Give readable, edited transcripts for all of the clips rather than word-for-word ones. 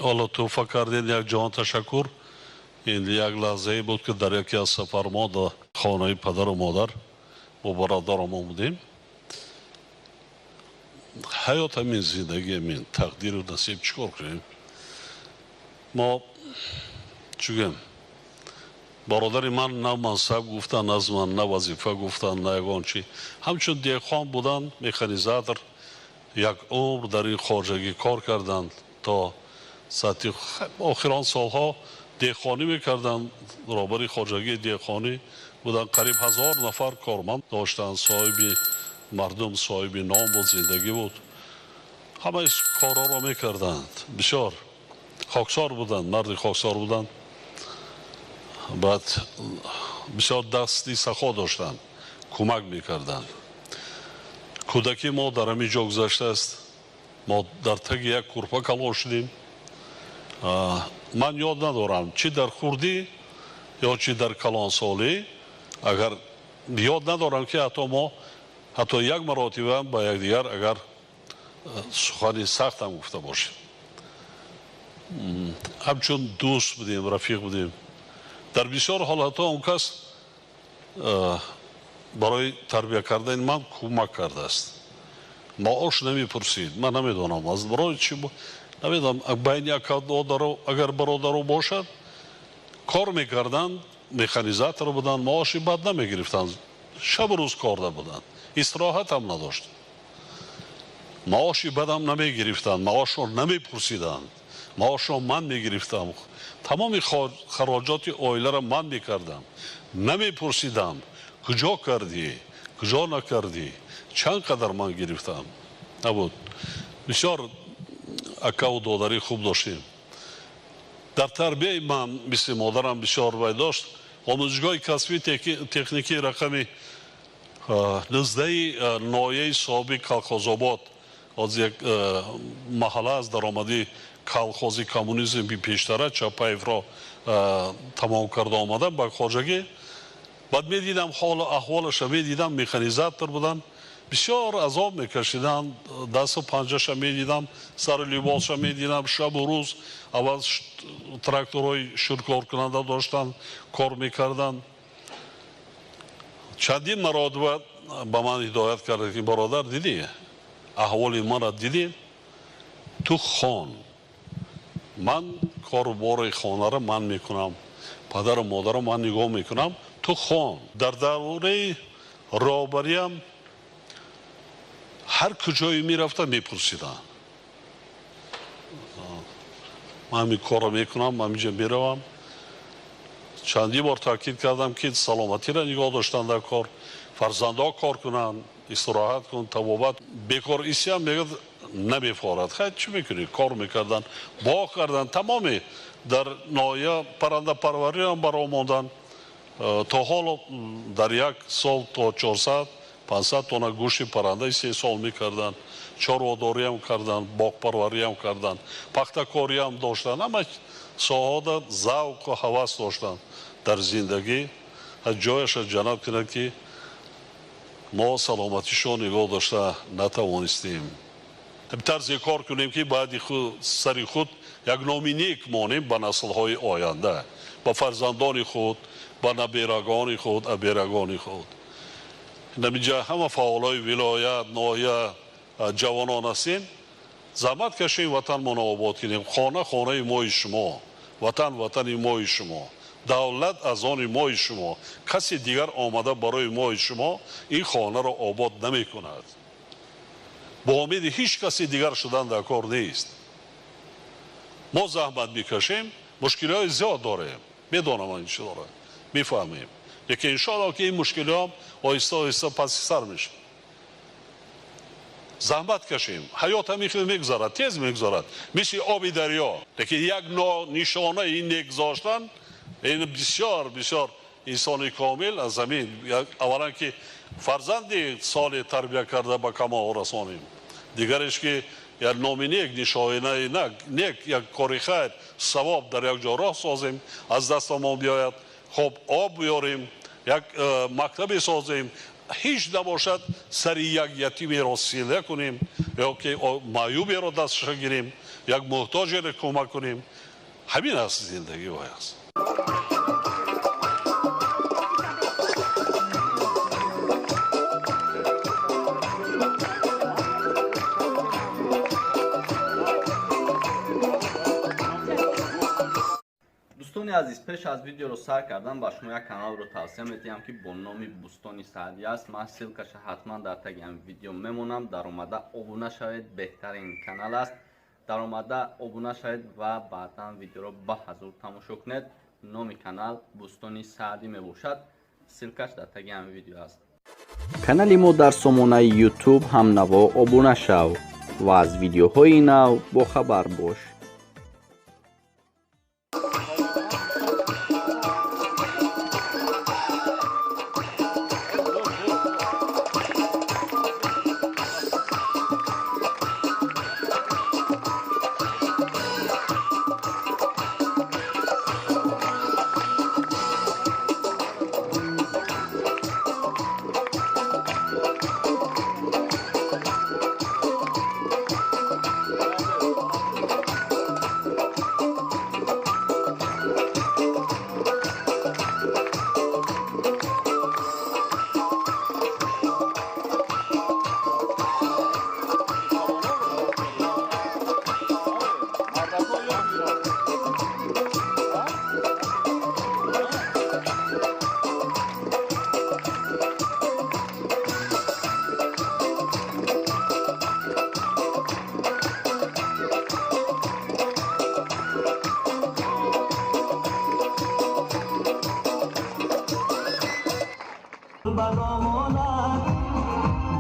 Ҳоло тӯҳфа кардед, як ҷаҳон ташаккур. Ин як лаҳзае буд, ки дар яке аз сафар мо дар хонаи падару модар бо бародарам омадем. Ҳаёт ҳамин, зиндагӣ ҳамин, тақдиру насиб, чӣ кор кунем? Мо чӣ гӯем, бародари ман на мансаб гуфтан аз ман, на вазифа гуфтан, на ягон чӣ. Ҳамчун деҳқон будан, механизатор, як умр дар ин хоҷагӣ кор карданд, то сатҳи охирон солҳо деҳқонӣ мекарданд, роҳбари хоҷагии деҳқонӣ буданд. Қариб 1000 нафар корманд доштанд, соҳиби мардум, соҳиби ном буд, зиндагӣ буд. Ҳамаи корҳоро мекарданд. Бисёр хоксор буданд, марди хоксор буданд. Баъд бисёр дасти сахо доштанд, кӯмак мекарданд. Кӯдакии мо дар ҳамин ҷо гузаштааст. Мо дар таги як курпа калон шудем. Ман ёд надорам, чӣ дар хурдӣ ё чӣ дар калонсолӣ, агар ёд надорам, ки ҳатто мо ҳатто як маротиба ба якдигар агар сухани сахтам гуфта бошем. Ҳамчун дӯст будем, рафиқ будем. Дар бисёр ҳолатҳо он кас барои тарбия кардани ман кӯмак кардааст. Маош намепурсид, ман намедонам аз барои чӣ, намедонам, байни агар бародаро бошад, кор мекарданд, механизатор буданд, маоши бад намегирифтанд, шабу рӯз корда буданд, истироҳат ҳам надошт. Маоши бадам намегирифтанд, маошро намепурсиданд, маошро ман мегирифтам, тамоми хароҷоти оиларо ман мекардам, намепурсидам куҷо кардӣ, куҷо накардӣ, чанд қадар ман гирифтам. Набуд. Бисёр акаву додари хуб доштем. Дар тарбияи ман мисли модарам бисёр вай дошт. Омӯзишгоҳи касбии техникии рақами 19 ноҳияи собиқ Колхозобод, ҳозир як маҳалла аст, даромади колхози коммунизм пештара Чапаевро тамом карда омадам ба хоҷагӣ. Баъд медидам ҳолу аҳволаша, медидам, механизатор буданд, бисёр азоб мекашиданд, дасту панҷаша медидам, сару либосша медидам, шабу рӯз аввал тракторҳои шуркоркунанда доштанд, кор мекарданд. Чандин маротиба ба ман ҳидоят кард, ки бародар, дидӣ аҳволи маро, дидӣ, ту хон, ман кору бори хонаро ман мекунам, падару модарро ман нигоҳ мекунам, ту хон. Дар давраи роҳбариям ҳар куҷое мерафта мепурсидам, ман ҳамин корро мекунам, ман ҳаминҷа меравам. Чандин бор таъкид кардам, ки саломатиро нигоҳ доштан дар кор, фарзандҳо кор кунанд, истироҳат кун, табобат. Бекор исиам мегӯяд намефорад. Хай, чӣ мекунӣ? Кор мекарданд, боғ карданд, тамоми дар ноҳия паррандапарвариам бароҳ монданд. То ҳоло дар як сол то 400-500 тонна гӯшти парранда истеҳсол мекарданд, чорводориам карданд, боғпарвариам карданд, пахтакориам доштанд. Ҳама соҳада завқу ҳавас доштанд дар зиндагӣ. Аз ҷояша ҷаннат кунад, ки мо саломатишон нигоҳ дошта натавонистем. Тарзе кор кунем, ки баъди сари худ як номи нек монем ба наслҳои оянда, ба фарзандони худ, ба наберагони худ, аберагони худ. Наминҷа ҳама фаъолои вилоят, ноҳия, ҷавонон ҳастем. Заҳмат кашем, ватанмонро обод кунем. Хона хонаи мои шумо, ватан ватани мои шумо, давлат аз они мои шумо. Каси дигар омада барои мои шумо ин хонаро обод намекунад. Бо умеди ҳеҷ каси дигар шудан дар кор нест. Мо заҳмат мекашем, мушкилиҳои зиёд дорем, медонам ин чӣ дорад, мефаҳмем, лекин иншоалло, ки ин мушкилиҳо оҳиста оҳиста паси сар мешавад. Заҳмат кашем, ҳаёт ҳамин хел мегузарад, тез мегузарад, мисли оби дарё. Лекин як нишонаи нек гузоштан ин бисёр бисёр инсони комил аз замин. Аввалан, ки фарзанди соле тарбия карда ба камол расонем, дигареш, ки як номи нек, нишонаи нек, як кори хайр, савоб дар як ҷо роҳ созем, аз дастамон биёяд, хоб об биёрем, як мактабе созем, ҳеҷ набошад, сари як ятимеро сила кунем ё ки маъюберо дасташа гирем. як муҳтоҷеро кӯмак кунем. Ҳамин аст зиндагӣ вай аст. Дӯстони азиз, пеш аз видеоро сар кардан ба шумо як каналро тавсия медиҳам, ки бо номи Бӯстони Саъдӣ аст. Ман ссылкаша ҳатман дар таги ҳамин видео мемонам. Даромада обуна шавед, беҳтарин канал аст. Даромада обуна шавед ва баъдан видеоро ба ҳазур тамошо кунед. Номи канал Бӯстони Саъдӣ мебошад. Ссылкаш дар таги ҳамин видео аст. Канали мо дар сомонаи YouTube ҳамнаво обуна шав ва аз видеоҳои нав бохабар бош.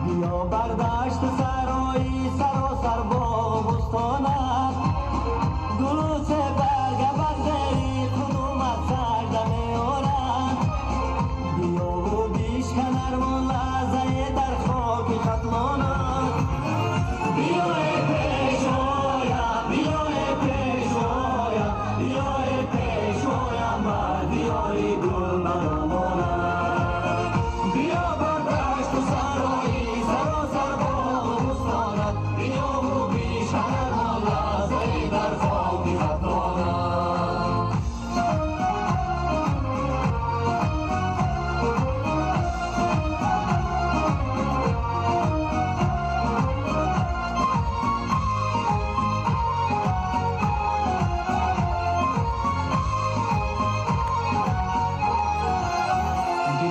بیا برداشت سرایی سراسر باغ و بستانت، گل سه برگ برزری قدومت سرده میارد. بیا و بیشکن ارمان لحظه در خاک ختلانت. بیا ای پیشوایم، بیا ای پیشوایم، بیا ای پیشوایم بر دیاری گل برامانت. بیا برداشت سرایی سراسر باغ و بستانت، بیا و بیشکن ارمان لحظه در خاک ختلانت.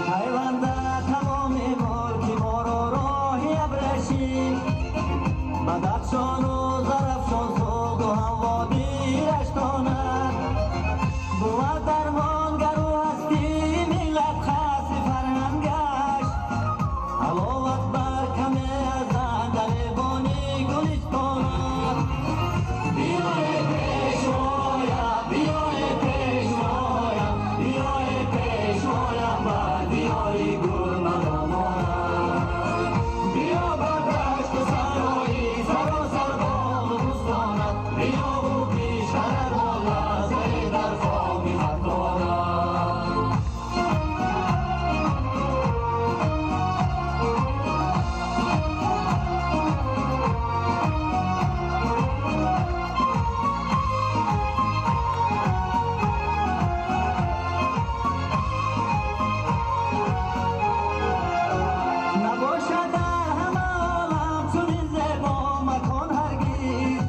پیونده تمام ملک ما را راهی ابرشی، بدخشان و زرفشان سوق و هم وادی رشتاند. بود درمانگر و هستی ملت خاص فرهنگش، حلاوت بر کم از اندلیبانی گلستاند. بیا ای پیشوایم، بیا ای پیشوایم، بیا ای پیشوایم بر دیاری گل مدامانم. بیا برداشت سرایی سراسر باغ و بستانت، بیا و بیشتر ارمان لحظه در خاک ختلانت. نباشد در همه عالم چنین زیبا مکان هرگز،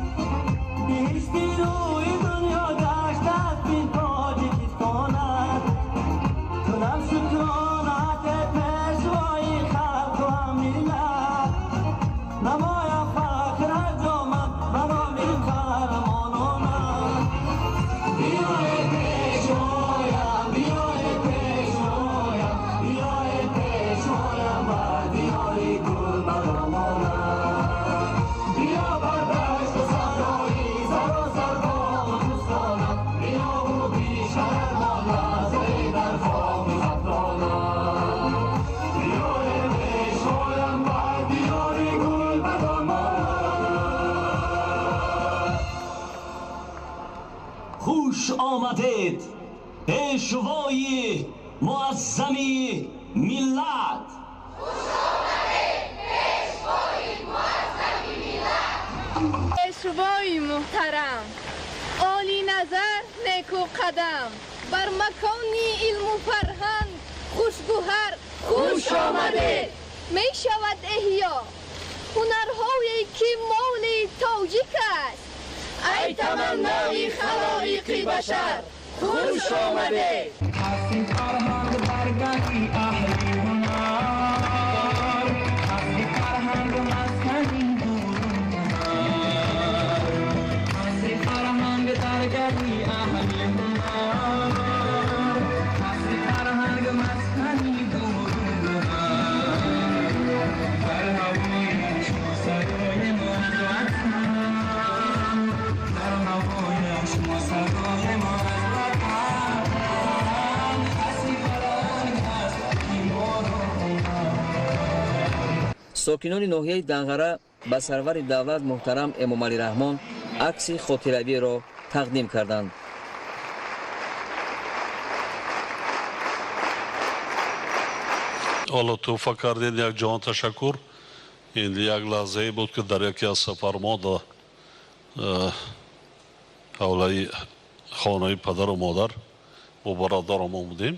بهشتی روی دنیا گشت از بین تاجیکستانت. کنم شکرانت پیشوای خلق و هم ملت، نمایم فخر هر جا من به نام قهرمانانت. بیا ای پیشوایم، بیا ای پیشوایم، بیا ای پیشوایم بر دیاری گل برامانم. بیا برداشت سرایی سراسر باغ و بستانت، بیا و بیشتر ارمان لحظه در خاک ختلانت. بیا ای پیشوایم بر دیاری گل برامانم. خوش آمدید پیشوای معظم ملت. Пешвои муҳтарам, олиназар, некуқадам, бар макони илму фарҳанг хушгӯҳар хуш омадед. Мешавад эҳё ҳунарҳое ки моли тоҷик аст. Ай таманнои халоиқи башар хуш омадед. Қасри фарҳанг даргоҳи аҳли ҳунар, қасри фарҳанг маскани гулгуҳар, қасри фарҳанг даргоҳи аҳли ҳунар, қасри фарҳанг маскани гулгуҳар. Дар ҳавояш садои мо аз ватан, дар ҳавояш садои мо аз ватан, қасри фарҳанг аст ки моро омад. Сокинони ноҳияи Данғара ба сарвари давлат муҳтарам Эмомалӣ Раҳмон акси хотиравиро тақдим карданд. Ҳоло тӯҳфа кардед, як ҷаҳон ташаккур. Ин як лаҳзае буд, ки дар яке аз сафармо дар ҳавлаи хонаи падару модар бо бародарам омадем.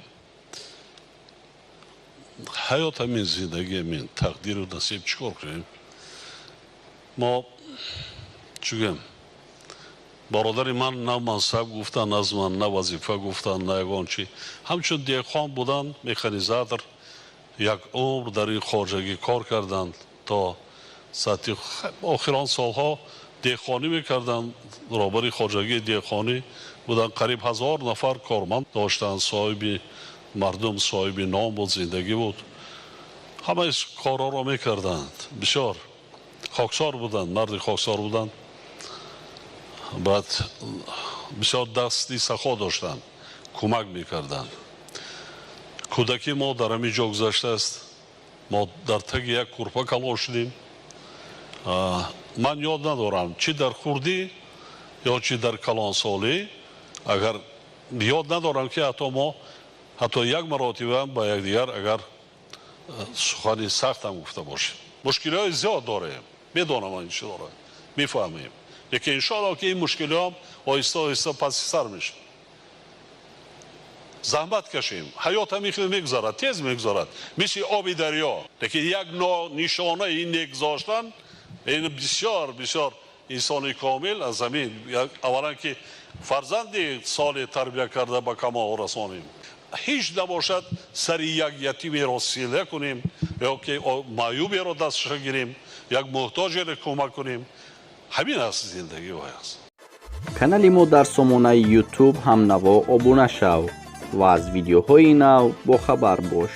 Ҳаёт ҳамин, зиндагӣ ҳамин, тақдиру насиб, чӣ кор кунем? Мо чӣ гӯем, бародари ман на мансаб гуфтан аз ман, на вазифа гуфтан, на ягон чӣ. Ҳамчун деҳқон будан, механизатор, як умр дар ин хоҷагӣ кор карданд, то сатҳи охирон солҳо деҳқонӣ мекарданд, роҳбари хоҷагии деҳқонӣ буданд. Қариб 1000 нафар корманд доштанд, соҳиби мардум, соҳиби ном буд, зиндагӣ буд. Ҳамаи корҳоро мекарданд, бисёр хоксор буданд, марди хоксор буданд. Баъд бисёр дасти сахо доштанд, кӯмак мекарданд. Кӯдакӣ мо дар ҳамин ҷо гузаштааст. Мо дар таги як курпа калон шудем. Ман ёд надорам, чӣ дар хурдӣ ё чӣ дар калонсолӣ, агар ёд надорам, ки ҳатто мо ҳатто як маротиба ба якдигар агар сухани сахтам гуфта бошем. Мушкилиҳои зиёд дорем, медонам ин чизҳоро, мефаҳмем, лекин иншоалло ки ин мушкилиҳо оҳиста оҳиста паси сар мешавад. Заҳмат кашем, ҳаёт ҳамин хел мегузарад, тез мегузарад, мисли оби дарё. Лекин як нишонаи нек гузоштан, ин бисёр бисёр инсони комил аз замин, аввалан ки фарзанди соли тарбия карда ба камол расонем. Ҳеҷ набошад, сари як ятимеро сила кунем ё ки маъюберо дасташа гирем, як муҳтоҷеро кӯмак кунем. Ҳамин аст зиндагӣ вай аст. Канали мо дар сомонаи YouTube ҳамнаво обуна шав ва аз видеоҳои нав бохабар бош.